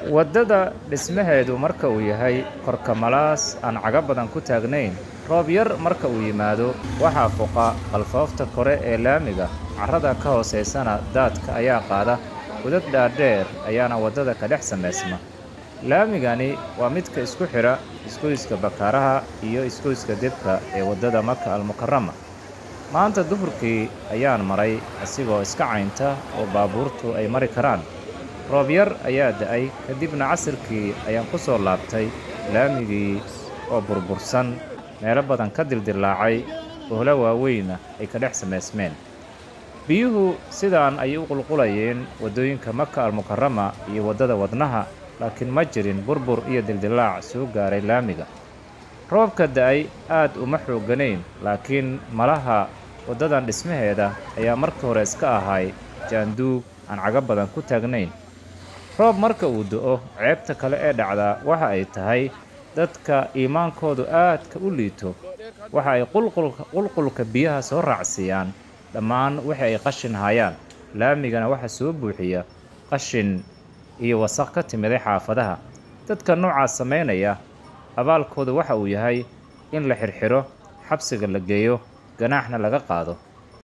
Waddada dhismaheedu marka uu yahay korka-malaas aan cago badan ku taagnayn, roob yar marka uu yimaado waxaa fuqa qalfoofta kore ee laamiga, carrada ka hoosaysana daadka ayaa qaada, godad dhaadheer ayaana waddada ka dhex samaysma. Laamigani waa midka isku xidha isgoyska Bakaaraha iyo isgoyska Debka ee waddada Maka Al-Mukarama. Maanta duhurkii ayaan maray asigoo iska caynta oo baabuurtu ay mari karaan. Roob yar ayaa da'ay, kadibna casirkii ayaan ku soo laabtay laamigii oo burbursan, meelo badan ka dildillaacay, bohlo waaweynna ay ka dhex samaysmeen. Biyuhu sidaan ayay u qulqulayeen waddooyinka Maka Al-Mukarama iyo waddada Wadnaha, laakiin ma jirin burbur iyo dildillaac soo gaaray laamiga. Roobka da'ay aad uma xoogganayn, laakiin malaha waddadan dhismaheeda ayaa markii hore iska ahay jaanduug aan cago badan ku taagnayn. Roob marka uu da'o, ceebta kale ee dhacdaa waxa ay tahay dadka iimaankoodu aadka u liito waxa ay qulqulka biyaha soo raacsiiyaan dhammaan wixii ay qashin hayaan. Laamigana waxa soo buuxiya qashin iyo wasaq ka timiday xaafadaha. Dadka noocaas samaynaya abaalkoodu waxa uu yahay in la xirxiro, xabsiga la geeyo, ganaaxna laga qaado.